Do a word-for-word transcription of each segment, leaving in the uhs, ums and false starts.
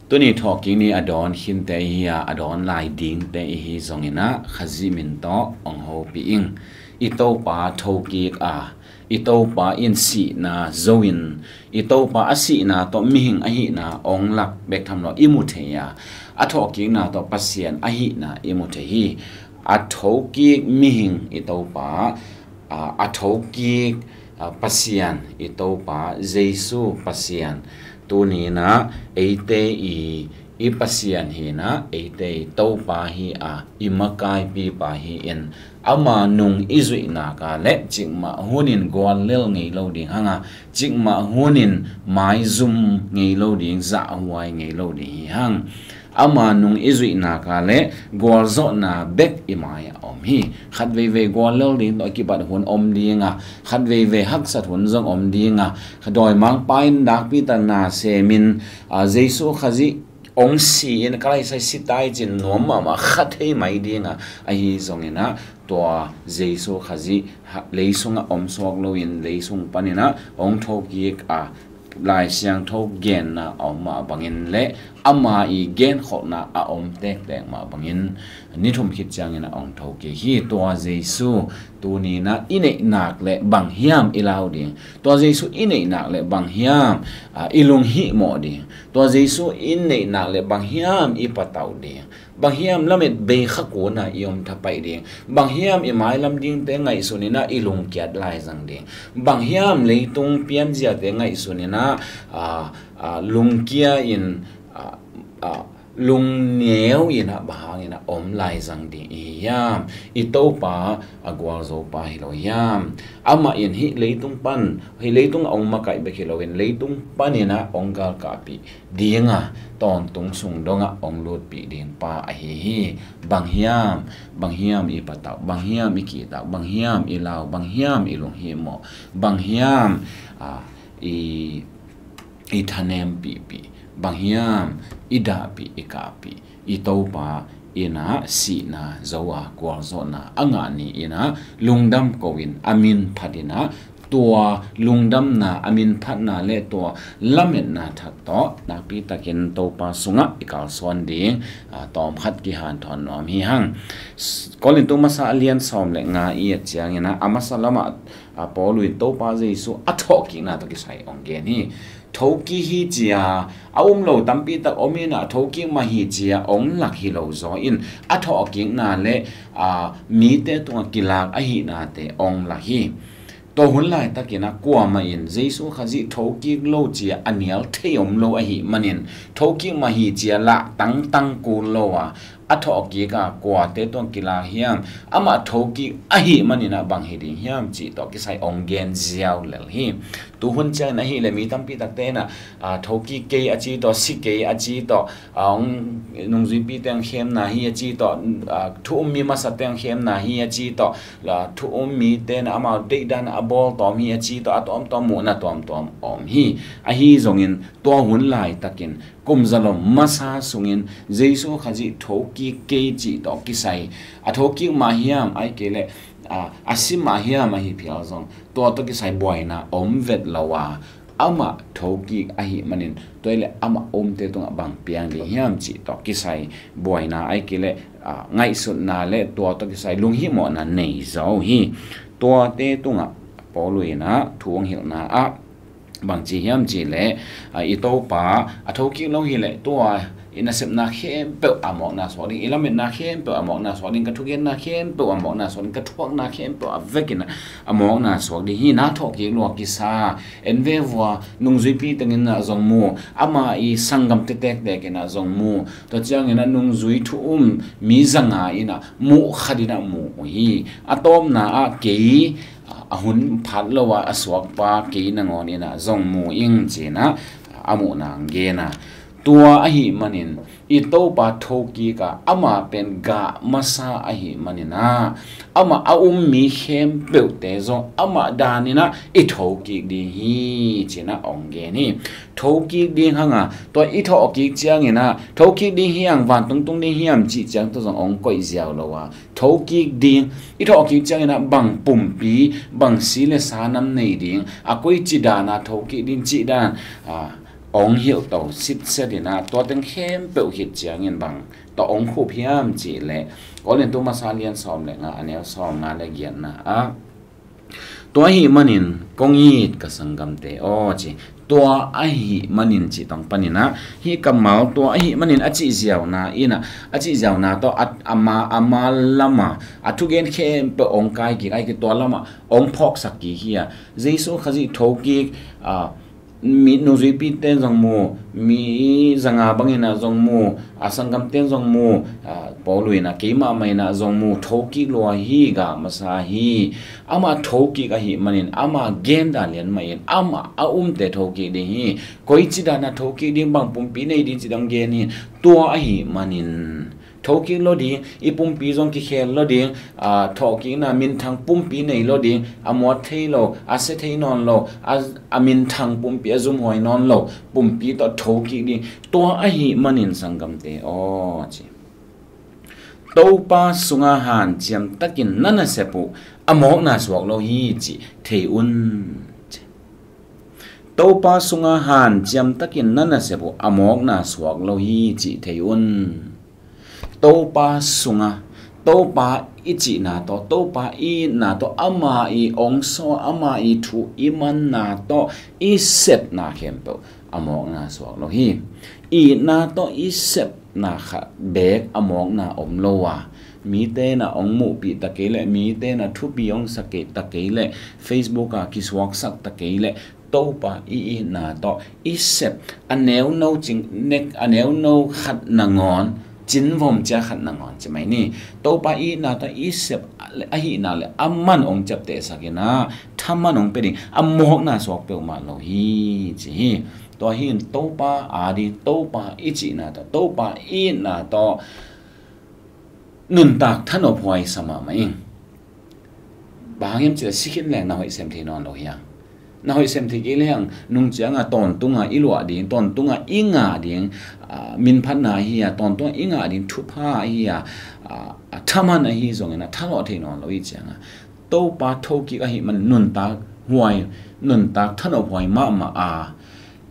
Tuni thawhkik ni a dawn khinte ihi a, a dawn lai dingte ihi zongin ah Khazih min tawh hong hopih ing. I Topa thokik a, i Topa in sihna zo in, i Topa a sihna tawh mihing ahihna hong lak bek tham lo i mu thei a, a thawhkikna tawh Pasian ahihna i mu thei hi. A thokik mihing i Topa, a, a thokik, a, Pasian i Topa Jesu Pasian, tuni in ah eite i, i Pasian hi in ah, eite i Topa hi a, i makaipipa hi in, ama nung i zuihnak a le cikmah hunin guallel ngei lo ding hang a, cikmah hunin maizum ngei lo ding, zahhuai ngei lo ding hi hang. Ama nung i zuihnak a le gualzawhna bek i mai-ah om hi. Khat veivei guallel ding tawh a kibat hun om ding a, khat veivei haksat hun zong om ding a, kha dawimangpa in nakpitak na semin, a, Jesu Khazih hong si in ka laisai si tai cin nuam mahmah kha thei mai ding a, ahi zongin ah tua Jesu Khazih ha, leisungah om suak loin leisung panin ah hong thokik a, Lai Siangtho genna a om mah bangin le ama i genkholhna a om tektek mah bangin ni thum khit ciangin a hong thokik hi. Tua Jesu tuni in ah i neihnak le bang hiam i lau ding? Tua Jesu i neihnak le bang hiam, a, i lunghihmawh ding? Tua Jesu i neihnak le bang hiam i patauh ding? Bang hiam lamet bei kha kuna i om thapaih ding? Bang hiam i mailam dingte ngaihsun in ah i lungkiat laizang ding? Bang hiam leitung pianziate ngaihsun in ah, a, a, lungkia in, a, a, lungneu in ah bang hangin ah om laizang ding i hi hiam? I Topa a gualzopa hi lo hiam? Amah in hih leitung pan, hih leitung a hong makaih bek hi loin leitung panin ah hong galkapih ding a, tawntung sung dongah hong lutpih ding pa ahi hi. Bang hiam, bang hiam i patauh, bang hiam i kihtak, bang hiam i lau, bang hiam i lunghihmawh, bang hiam, a, i, i thanempihpih, bang hiam i dahpih, i kahpih? I Topa in ah sihna zo a, gualzawhna a ngah ni in ah lungdam ko in, a min phat in ah, tua lungdamna, a min phatna le tua lametna thak tawh nakpitakin Topa sungah i kalsuan ding, a, tawmkhat kihanthawn nuam hi hang. S-, Korintu masa a lian sawm le nga i et ciangin ah, a masa lamah, a, Paul in Topa Jesu a thawhkikna tawh kisai hong gen hi. Thokik hi ci a a um lo tampi tak om in ah, thokik mah hi ci a hong lak hi lo zaw in, a thawhkikna le, a, mite tungah kilak ahihnate hong lak hi. Tua hun laitakin ah kuamah in Jesu Khazih thokik lo ci a a nial thei om lo ahih manin, thokik mah hi ci a lah tangtang kul lo a, a thawhkik a kuate tungah kilak hiam, amah thokik ahih manin ah bang hi ding hiam cih tawh kisai hong gen ziau lel hi. Tuhun ciangin ahih leh mi tampi takte in ah, a, thokik kei a ci tawh, si kei a ci tawh, a, hong nungzuipite hong khemna hi a ci tawh, a, thu um mi masate hong khemna hi a ci tawh, a, thu um mite in ah amau deihdan a bawl tawm hi a ci tawh, a tuamtuam muhna tuamtuam om hi. Ahi zongin tua hun laitakin kum zalom masa sungin Jesu Khazih thokik kei cih tawh kisai, a thokik mah hiam, ahih kei leh, a, a si mah hiam ahi phial zong, tua tawh kisai buaina om vet lo a, amah thokik ahih manin tua hi leh amah umte tungah bang piang ding hiam cih tawh kisai buaina, ahih kei leh, a, ngaihsutna le tua tawh kisai lunghihmawhna nei zo hi. Tuate tungah Paul in ah thu hong hilhna ah bang ci hiam cih leh, a, i Topa a thokik lo hi leh tua i nasepna khempeuh a mawkna suak ding, i lametna khempeuh a mawkna suak ding, ka thugenna khempeuh a mawkna suak ding, ka thuakna khempeuh a vekin a mawkna suak ding hi. Na thawhkik lua kisa, en ve vua, nungzuipi tengin ah zong mu, ama i sanggamte tektek in ah zong mu, tua ciangin ah nungzui thu um mi zanga in ah muh khat in ah mu uh hi. A tawpna ah kei, a hun phat lo a a suakpa kei nangawn in ah zong mu ing ci in ah a muhna hong gen a. Tua ahih manin i Topa thokik a, amah pen gah masa ahih manin ah, amah a um mi khempeuhte zong amah dan in ah i thokik ding hi ci in ah hong gen hi. Thokik ding hang a, tua i thawhkik ciangin ah thokik ding hiam, vantung tung ding hiam cih ciang tawh zong hong koih ziau lo a, thokik ding, i thawhkik ciangin ah bang pumpi, bang si le sa nam nei ding, a koici dan a thokik ding cih dan, a, ong hilh to sitset in ah, tua teng khempeuh khit ciangin bang tawh ong khup hiam cih leh, Korintu masa lian sawm le nga, a neu sawm nga le giatna ah, tua ahih manin kong it ka sanggamte aw ci. Tua ahih manin cih tawh panin ah, hih kammal tua ahih manin a cih ziauna in ah, a cih ziauna tawh a, a ma, a ma lamah a thugen khempeuh ong kai kik, ai kik tua lamah ong phawksak kik hi a, Jesu Khazih thokik, a, mi nungzuipite zong mu, mi zanga bangin ah zong mu, a sanggamte zong mu, a, Paul in ah keimah mah in ah zong mu, thokik lua hi, gah masa hi. Amah thokik ahih manin, amah gen dan lian mah in, amah a umte thokik ding hi. Koici dan a thokik ding, bang pumpi nei ding ci dang gen hi. Tua ahih manin thokik lo ding, i pumpi zong kikhel lo ding, a, thawhkikna minthang pumpi nei lo ding, a muat thei lo, a sia thei nawn lo, a, a minthang pumpi a zumhuai nawn lo pumpi tawh thokik ding. Tua ahih manin sanggamte aw ci. Topa sunga hanciam takin na nasep uh a mawkna suak lo hi cih thei un ci. Topa sunga hanciam takin na nasep uh a mawkna suak lo hi cih thei un. Topa sunga, Topa i cihna tawh, Topa i itna tawh, ama i ong saw, ama i thu i manna tawh i sepna khempeuh a mawkna suak lo hi. Itna tawh i sepna khat beek a mawkna om lo a, mite in ah ong muhpih ta kei leh, mite in ah thupi ong sa kei ta kei leh, Facebook ah kisuaksak ta kei leh, Topa i itna tawh i sep, a neuno cing nek, a neuno khat nangawn, cinvom cia khat nangawn ci mai ni. Topa i itna tawh i sep ahihna le aman ong ciaptehsak in ah thaman ong pia ding, a mawkna suak peuhmah lo hi ci hi. Tua hi in Topa a ding, Topa i cihna tawh, Topa i itna tawh nuntak thanop huai sa mahmah ing. Bang hang hiam cih leh si khin leng na hoih sem thei nawn lo hi hang. Na hoih sem thei kei leng nung ciangin tawntunga i luah ding, tawntunga i ngah ding, a, minphatna ahi a, tawntunga i ngah ding thupha ahi a, a, a thaman ahi zongin a thalawh thei nawn lo hi ciangin Topa thokik ahih man nuntak huai, nuntak thanop huai mahmah a,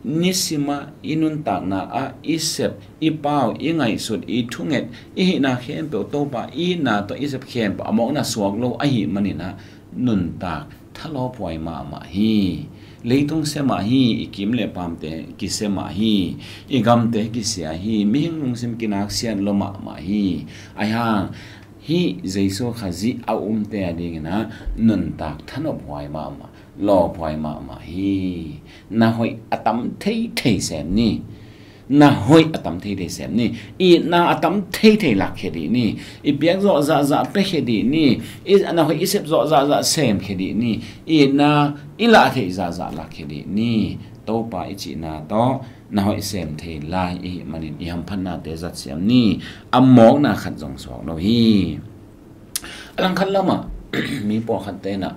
nisimah i nuntakna ah i sep, i pau, i ngaihsut, i thunget, i hihna khempeuh Topa i itna tawh i sep khempeuh a mawkna suak lo ahih manin ah nuntak thalawp huai mahmah hi. Leitung sia mah hi, i kim le pamte kisia mah hi, i gamte kisia hi, mihing lungsim kinaksiat lo mahmah hi. Ahi hang hih Jesu Khazih a umte a dingin ah nuntak thanop huai mahmah, lawphuai mahmah hi. Na hoih a tam theithei sem ni. Na hoih a tam theithei sem ni. Itna a tam theithei lakkhia dih ni. I piak zawh zahzah piakhia dih ni. I, na hoih i sep zawh zahzah semkhia dih ni. Itna i lah theih zahzah lakkhia dih ni. Topa i cihna tawh na hoih sem thei lai i hih manin i hamphatnate zat siam ni. A mawkna khat zong suak lo hi. A langkhat lamah mi pawlkhatte in ah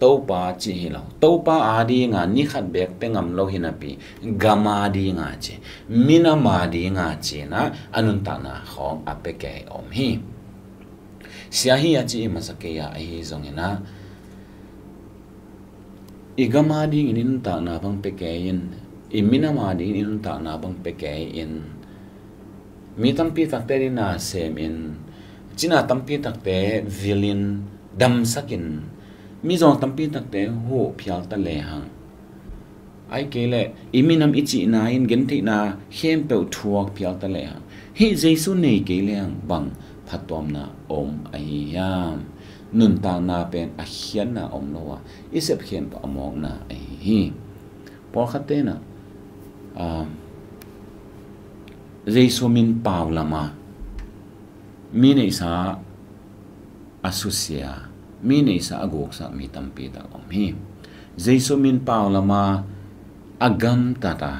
Topa cih hi lo, Topa a dinga ni khat beek pia ngam lo hi napi, gam a dinga ci, minam a dinga ci-in ah a nuntakna khawng a pia kei om hi. Sia hi a ci i masa kei a ahi zongin ah i gam a dingin i nuntakna bang pia kei in, i minam a dingin i nuntakna bang pia kei in, mi tampi takte ding na sem in, cina tampi takte vilin damsak in, mizawng tampi takte huh phial ta lehang, ai kei leh i minam i cihna in gentheihna khempeuh thuak phial ta lehang, hih Jesu nei kei lehang bang phattuamna om ahi hiam? Nuntakna pen a khiatna om lo a, i sep khempeuh a mawkna ahi hi. Pawlkhatte in ah, ah, Jesu min pau lama mi neihsa a susia, mi neihsa a guksak mi tampi tak om hi. Jesu min pau lama a gamtat a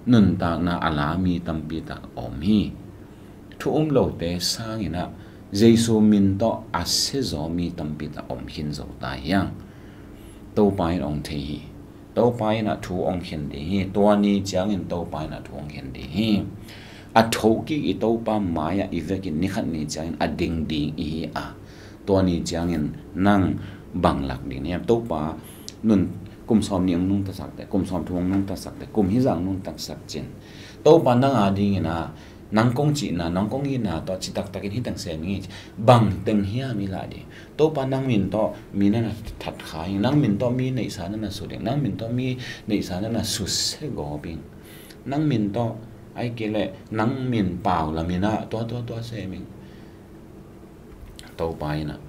nuntakna a la mi tampi tak om hi. Thu um lote sangin ah Jesu min tawh a siazaw mi tampi tak om khin zo ta hiang. Topa in ong thei hi. Topa in ah thu ong khen ding hi. Tua ni ciangin Topa in ah thu ong khen ding hi. A thokik i Topa mai-ah i vekin nikhat ni ciangin a ding ding i hi a, tua ni ciangin nang bang lak ding ni hiam? Topa nun Kum sawm nih hong nungtasak teh, kum sawm thum hong nungtasak teh, kum hizah hong nungtasak cin, Topa nang a dingin ah, nang kong cihna, nang kong itna tawh citak takin hih teng sem ing. Bang teng hiam i lah ding? Topa nang min tawh mi na na that kha ing, nang min tawh mi neihsa na na sut ing, nang min tawh mi neihsa na na susia gawp ing, nang min tawh ahih kei leh nang min pau lamin ah tua tua tua sem ing. Topa in ah,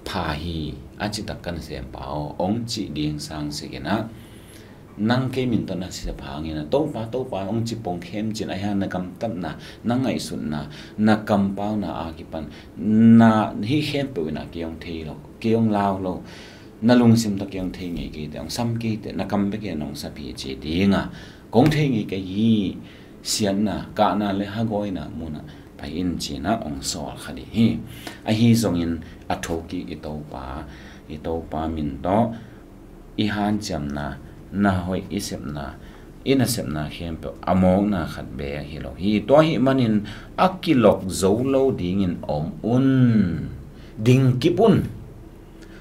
pha hi, a citak ka nasempa aw, hong cih ding sang sik in ah, nang kei min tawh na siap hangin ah, Topa, Topa hong ci pong khem cin, ahi hang na gamtatna, na ngaihsutna, na kampauna a kipan na hih khempeuh in ah kei hong thei lo, kei hong lau lo, na lungsim tawh kei hong thei ngei kei teh, hong sam kei teh, na kam bek in hong sap hi ci ding a, kong thei ngei kei hi, siatna, kahna le hagawina munah pai in ci-in ah hong sawl kha ding hi. Ahi zongin a thokik i Topa, i Topa min tawh i hanciamna, na hoih i sepna, i nasepna khempeuh a mawkna khat beek hi lo hi. Tua ahih manin a kilok zo lo dingin om un. Ding kip un.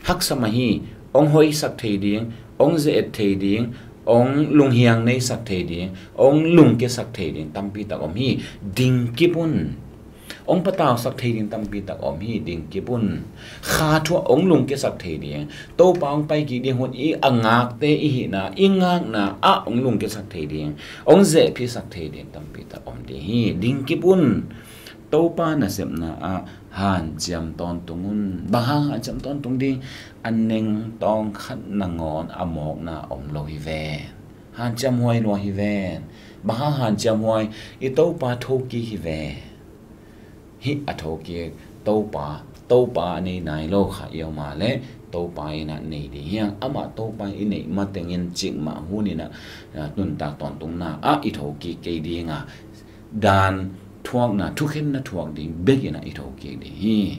Haksa mah hi. Hong hoihsak thei ding, hong ze-et thei ding, hong lunghiang neisak thei ding, hong lungkiasak thei ding tampi tak om hi. Ding kip un. Hong patausak thei ding tampi tak om hi. Ding kip un. Kha thuah hong lungkiasak thei ding, Topa hong pai kik ding hun i a ngakte i hihna, i ngakna ah hong lungkiasak thei ding, hong zehphisak thei ding tampi tak om ding hi. Ding kip un. Topa nasepna ah hanciam tawntung un. Bang hang hanciam tawntung ding? A neng tawng khat nangawn a mawkna om lo hi ven. Hanciam huai lua hi ven. Bang hang hanciam huai? I Topa thokik hi ven. Hih a thokik Topa, Topa a nei nai lo kha i om a leh, Topa in ah nei ding hi hang. Amah Topa i neih matengin cikmah hun in ah, ah, nuntak tawntungna ah i thokik kei ding a, dan thuakna, thukhenna thuak ding bek in ah i thokik ding hi.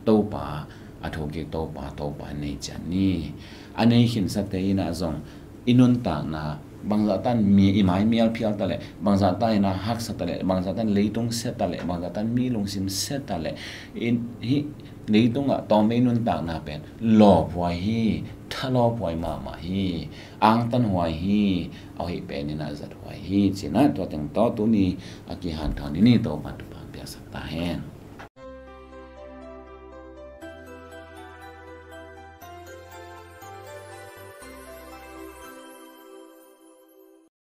Topa a thokik Topa, Topa in nei ciat ni. A nei khinsate in ah zong i nuntakna bangzahtan mi i mai mial phial ta leh, bangzahtan in ah haksa ta leh, bangzahtan leitung sia ta leh, bangzahtan mi lungsim sia ta leh, in, hih leitungah tawmvei nuntakna pen lawphuai hi. Tha lawphuai mahmah hi. Angtanhuai hi. A hoih pen in ah zathuai hi. Ci-in ah tua teng tawh tuni a kihanthawn ni ni Topa thupha piaksak ta hen.